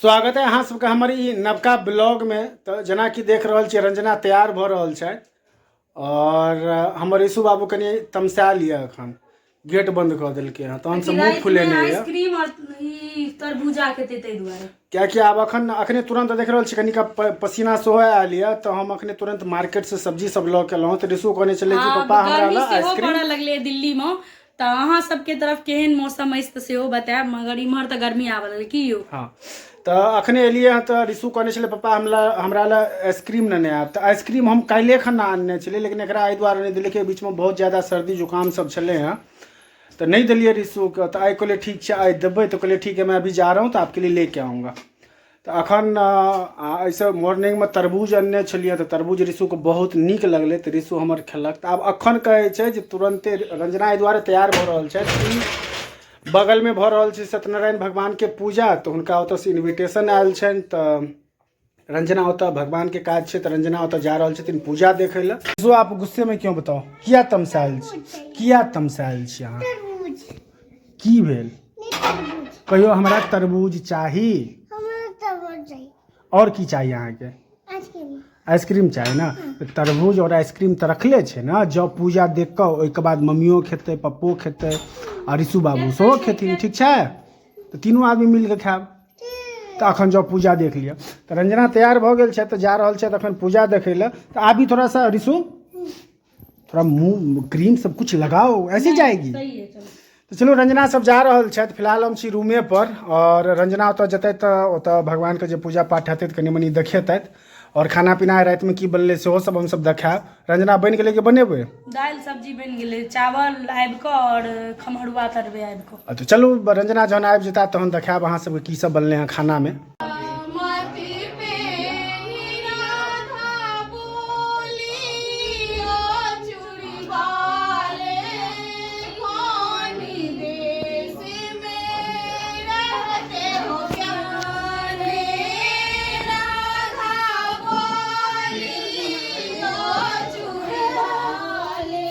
स्वागत है अहाँ सबके हमर ई नवका ब्लॉग में। तऽ जेनाकि देख रहल छियै रंजना तैयार भऽ रहल छथि और हमर यीशु बाबू कनि तमसायल यऽ, एखन गेट बंद कऽ देलकै हँ, तहन से मुँह फुलेने यऽ। आइसक्रीम और ई तरबूजा खेतै ताहि दुआरे, कियाकि आब अखन अखने तुरंत देख रहल छी कनिका पसीना सेहो आयल यऽ। तऽ हम अखने तुरंत मार्केट से सब्जी सब लऽ के एलहुँ, तऽ ऋषु कहने छलै कि पप्पा हमरा गर्मी लए सेहो आइसक्रीम पड़ऽ लगलै दिल्ली मे। तऽ अहाँ सबके तरफ केहन मौसम अछि तऽ सेहो बतायब, मगर इम्हर तऽ गर्मी आबऽ लगलै की यौ? हँ, तऽ अखने एलियै हँ तऽ ऋषु कहने छलै पप्पा हमरा लए आइसक्रीम नेने आयब। तऽ आइसक्रीम हम काल्हिए खना आनने छलियै, लेकिन एकरा एहि दुआरे नहि देलियै कि बीचमे बहुत ज्यादा सर्दी जुकाम सब छलै हँ, तऽ नहि देलियै ऋषुके। तऽ आइ कहलियै ठीक छै, आइ देबै। तऽ कहलियै ठीक है, मैं अभी जा रहा हूँ तो आपके लिए लेके आऊँगा। तऽ अखन एहिसँ मॉर्निंगमे तरबूज अनने छलियै, तऽ तरबूज ऋषुके बहुत नीक लगलै, तऽ ऋषु हमर खेलक। तऽ आब अखन कहै छै जे तुरन्ते रंजना एहि दुआरे तैयार भऽ रहल छै कि बगलमे भऽ रहल छै सत्यनारायण भगवानके पूजा, तऽ हुनका ओतऽसँ इन्विटेशन आयल छनि। तऽ रंजना ओतऽ भगवानके काज छै, तऽ रंजना ओतऽ जा रहल छथिन पूजा देखै लए। ऋषु, आप गुस्से में क्यों, बताओ? किया तमसायल छी? किया तमसायल छी अहाँ? की भेल कहियो? हमरा तरबूज चाही। और की चाही अहाँके? आइसक्रीम चाही ने? तऽ तरबूज और आइसक्रीम तऽ रखले छै ने। जब पूजा देख कऽ ओहिके बाद मम्मियो खेतै, पप्पो खेतै आ ऋषु बाबू सेहो खेथिन। ठीक छै? तऽ तीनू आदमी मिल कऽ खायब। तऽ अखन जब पूजा देख लिअ। तऽ रंजना तैयार भऽ गेल छै, तऽ जा रहल छै अखन पूजा देखै लए। तऽ आबी थोड़ा सा ऋषु, थोड़ा मुँह क्रीम सब कुछ लगाओ, ऐसे जाएगी? सही है, चलो। तऽ चलू, रंजना सब जा रहल छथि, फिलहाल हम छी रूमे पर। और रंजना ओतऽ जेतै तऽ ओतऽ भगवानके जे पूजा पाठ हेतै तऽ कनि मनि देखेतथि, और खाना पीना रातिमे की बनलै सेहो सब हमसब देखायब। रंजना, बनि गेलै कि बनेबै? दालि सब्जी बनि गेलै, चावल आबि कऽ आओर खमहरुआ तरबै आबि कऽ। अच्छा, चलू, रंजना जहन आबि जेता तहन देखायब अहाँ सबके की सब बनलै हँ खानामे। मति पे राधा बोली, ओ चूड़ी वाले कौन देश में रहते हो प्यारे? राधा बोली, ओ चूड़ी वाले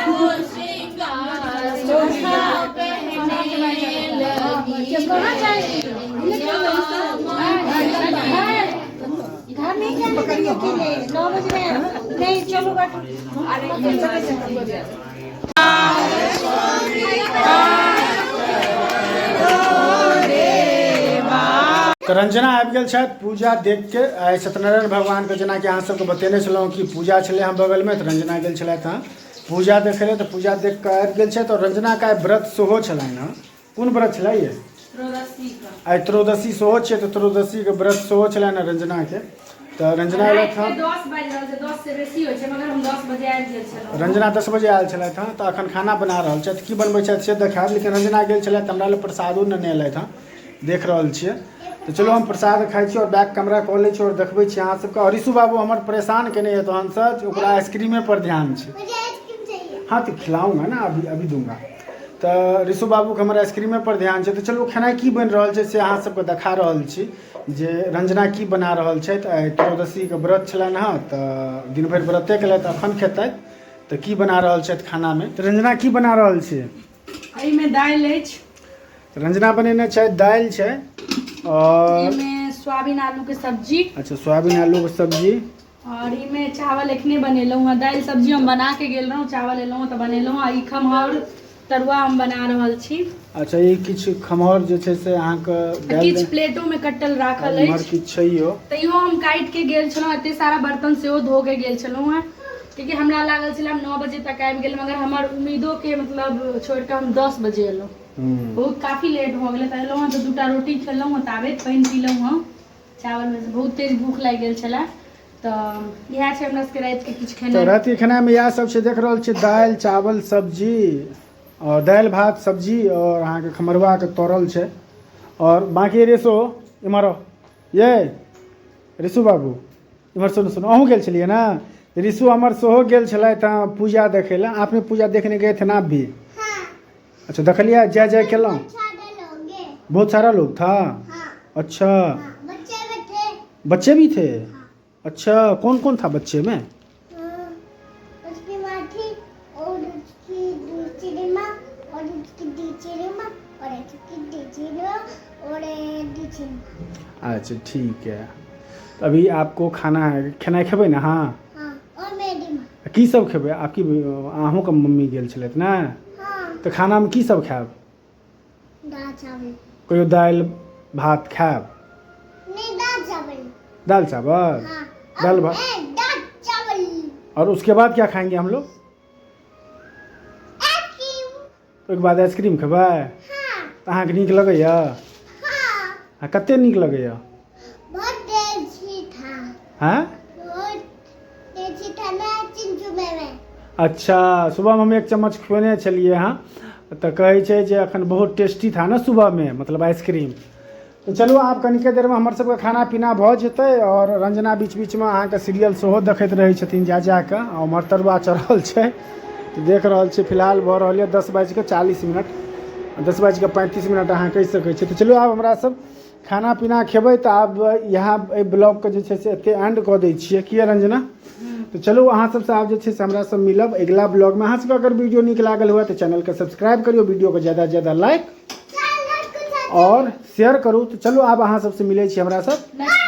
हो श्रृंगार शोभा पहने लगी। घर नहीं जाने देंगे अकेले, 9 बज रहे हैं। नहीं, चलो बैठो। तऽ रंजना आबि गेल छथि पूजा देख के। आइ सत्यनारायण भगवानके, जेनाकि अहाँ सबके बतेने छलहुँ कि पूजा छलै हँ बगलमे, तऽ रंजना गेल छलथि हँ पूजा देखै लए। तऽ पूजा देख कऽ आबि गेल छथि। आओर रंजनाके आइ व्रत सेहो छलनि हँ। कोन व्रत छलै ये? त्रयोदशी के। आइ त्रयोदशी सेहो छै, तऽ त्रयोदशीके व्रत सेहो छलनि हँ रंजनाके। तऽ रंजना अयलथि हँ। 10 बाजि रहल छै, 10 से बेसी होइ छै, मगर हम 10 बजे आबि गेल छलहुँ। रंजना 10 बजे आयल छलथि हँ, तऽ अखन खाना बना रहल छथि। की बनबै छथि से देखायब, लेकिन रंजना गेल छलथि, हमरा लए प्रसादो नेने एलथि हँ, देख रहल छियै। तऽ चलू, हम प्रसाद खाइ छी और बैक कैमरा कऽ लै छी और देखबै छी अहाँ सबके। और ऋषु बाबू हमर परेशान केने यऽ तहनसँ, ओकरा आइसक्रीमे पर ध्यान छै। मुझे आइसक्रीम चाहिए। हाँ, तऽ खिलाऊंगा ना, अभी अभी दूंगा। तऽ ऋषु बाबूके हमर आइसक्रीमे पर ध्यान छै। तऽ चलू, खेनाइ की बनि रहल छै से अहाँ सबके देखा रहल छी जे रंजना की बना रहल छथि। आइ त्रयोदशीके व्रत छलनि हँ, तऽ दिन भरि व्रते केलथि, अखन खेतथि। तऽ की बना रहल छथि खानामे? तऽ रंजना, की बना रहल छियै? एहिमे दालि अछि। तऽ रंजना बनेने छथि, दालि छै और एहिमे सोयाबीन आलू के सब्जी। अच्छा, सोयाबीन आलू के सब्जी। और एहिमे चावल एखने बनेलहुँ हँ। दालि सब्जी हम बना के गेल रहौँ, चावल एलहुँ हँ तऽ बनेलहुँ हँ। ई खम्हाउर तरुआ हम बना रहल छी। अच्छा, ई किछु खम्हाउर जे छै से अहाँके दालि किछु प्लेटो में कटल राखल इम्हर अछि। किछु छैयो। तैयो हम काटि के गेल छलहुँ, एते सारा बर्तन सेहो धो के गेल छलहुँ हँ, कियाकि हमरा लागल छलै हम 9 बजे तक आबि गेल, मगर हमर उम्मीदो के मतलब छोड़ि कऽ हम 10 बजे एलहुँ। बहुत काफी लेट भऽ गेलै। तऽ एलहुँ हँ तऽ दूटा रोटी खेलहुँ हँ, ताबे पानि पीलहुँ हँ चावलमे से, बहुत तेज भूख लागि गेल छलै। तऽ इएह छै हमरा सबके रातिके किछु तऽ खेनाइ। रातिके खेनाइमे इएह सब छै। देख रहल छियै, दालि चावल सब्जी और दालि भात सब्जी और अहाँके खमरुआके तरल छै। और बाँकी रेसो इम्हर आउ। ये ऋषु बाबू, इम्हर सुनू सुनू। अहूँ गेल छलियै ने? ऋषु हमर सेहो गेल छलथि हँ पूजा देखै लए। आपने पूजा देखने गए थे ना आप भी? हाँ। अच्छा, देखलियै? जय जय केलहुँ? सारे लोग। बहुत सारा लोग था? हाँ। अच्छा। हाँ, बच्चे भी थे। बच्चे भी थे? अच्छा, कौन कौन था बच्चे में? हाँ, उसकी माँ थी और उसकी दूसरी माँ और उसकी तीसरी माँ और उसकी तीसरी माँ और छै। अच्छा ठीक है, तो अभी आपको खाना है, खेनाइ खेबै ने? हाँ। हाँ, और मेरी माँ। की सब खेबै? आपकी अहूँके मम्मी गेल छलथि ने? हाँ। तऽ खानामे की सब खायब? दाल चावल। कहियो दालि भात खायब? नहीं, दाल चावल। दाल चावल। हाँ। दाल भात। दाल चावल। और उसके बाद क्या खाएंगे हम लोग? आइसक्रीम। ओहिके बाद आइसक्रीम खेबै? हाँ। तऽ अहाँके नीक लगैया? हाँ। आ कते नीक लगैया? बहुत टेस्टी था। हाँ। बहुत टेस्टी था ना चिंचू में। अच्छा, सुबहमे हम एक चम्मच खुएने छलियै हँ, तऽ कहै छै जे अखन बहुत टेस्टी था ने सुबहमे, मतलब आइसक्रीम। तऽ चलू, आब कनिके देरमे हमर सबके खाना पीना भऽ जेतै। आओर रंजना बीच बीचमे अहाँके सीरियल सेहो देखैत रहै छथिन जा जा कऽ। आ उम्हर तरुआ चढ़ल छै, तऽ देख रहल छी। फिलहाल भऽ रहल यऽ 10 बाजि कऽ 40 मिनट, 10 बाजि कऽ 35 मिनट अहाँ कहि सकै छी। तऽ चलू, आब हमरा सब खाना पीना खेबै। तऽ आब यहाँ एहि ब्लॉगके जे छै से एते एंड कऽ दै छियै। किए रंजना? तऽ चलू, अहाँ सबसँ आब जे छै से हमरा सब मिलब अगिला ब्लॉगमे। अहाँ सबके अगर वीडियो नीक लागल हुए तऽ चैनलके सब्सक्राइब करियौ, वीडियोके ज़्यादा ज़्यादा लाइक और शेयर करू। तऽ चलू, आब अहाँ सबसँ मिलै छी हमरा सब। नेक्स्ट।